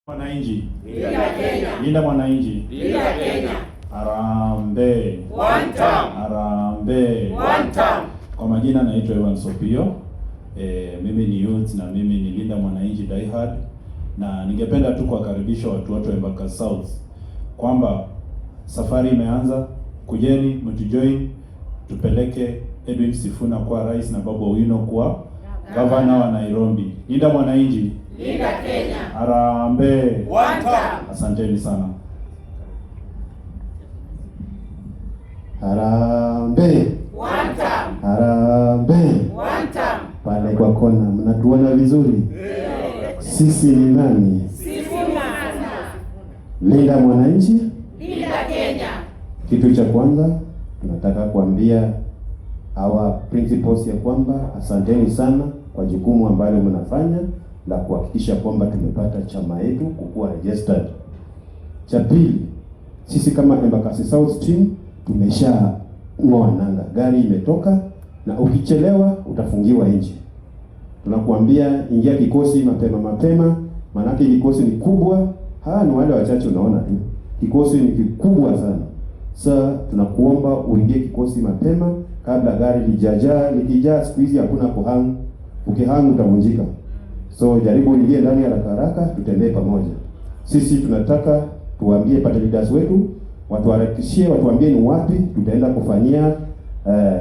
Mwananchi. Linda Kenya. Linda mwananchi. Linda Kenya. Harambee. One term. Harambee. One term. Kwa majina naitwa Evan Sopio. Mimi ni youth na mimi ni Linda Mwananchi diehard, na ningependa tu kuwakaribisha watu wote wa Embakasi South kwamba safari imeanza. Kujeni mtujoin, tupeleke Edwin Sifuna kuwa rais na Babu Owino kuwa gavana wa Nairobi. Linda Mwananchi. Linda Kenya. Harambee. One term. Asanteni sana. Harambee! One term. Harambee! One term. Pale kwa kona mnatuona vizuri? Sisi ni nani? Sifuna. Linda Mwananchi. Linda Kenya. Kitu cha kwanza tunataka kuambia our principals ya kwamba asanteni sana kwa jukumu ambalo mnafanya la kuhakikisha kwamba tumepata chama yetu kukuwa registered. Cha pili, sisi kama Embakasi South team tumesha ng'oa nanga, gari imetoka, na ukichelewa utafungiwa nje. Tunakuambia ingia kikosi mapema mapema, maanake kikosi ni kubwa. Hawa ni wale wachache unaona tu, kikosi ni kikubwa sana. Sasa tunakuomba uingie kikosi mapema kabla gari lijajaa. Likijaa siku hizi hakuna kuhang, ukihang utavunjika. So jaribu uingie ndani haraka haraka, tutembee pamoja. Sisi tunataka tuambie party leaders wetu watuharakishie, watuambie ni wapi tutaenda kufanyia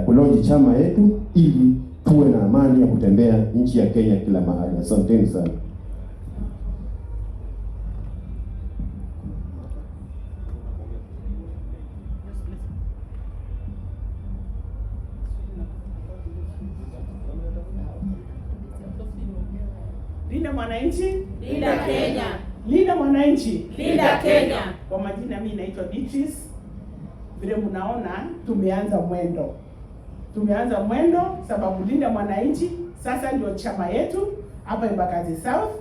kulaunch chama yetu ili tuwe na amani ya kutembea nchi ya Kenya kila mahali. Asanteni sana. Linda Mwananchi, Linda Kenya. Linda Mwananchi. Linda Kenya. Kwa majina mimi naitwa Beatrice. Vile mnaona tumeanza mwendo, tumeanza mwendo sababu Linda Mwananchi sasa ndio chama yetu hapa Embakasi South.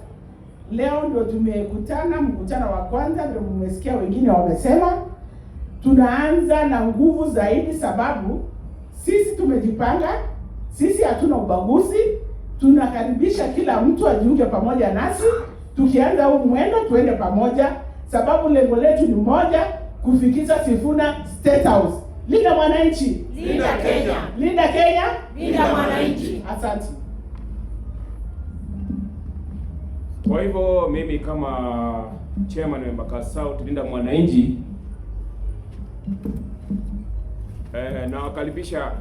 Leo ndio tumekutana mkutano wa kwanza, ndio mmesikia wengine wamesema tunaanza na nguvu zaidi, sababu sisi tumejipanga, sisi hatuna ubaguzi, tunakaribisha kila mtu ajiunge pamoja nasi. Tukianza huu mwendo tuende pamoja, sababu lengo letu ni moja, kufikisha Sifuna State House. Linda Mwananchi, Linda Kenya. Linda Kenya, Linda Mwananchi. Asante. Kwa hivyo mimi kama chairman wa Embakasi South Linda Mwananchi, nawakaribisha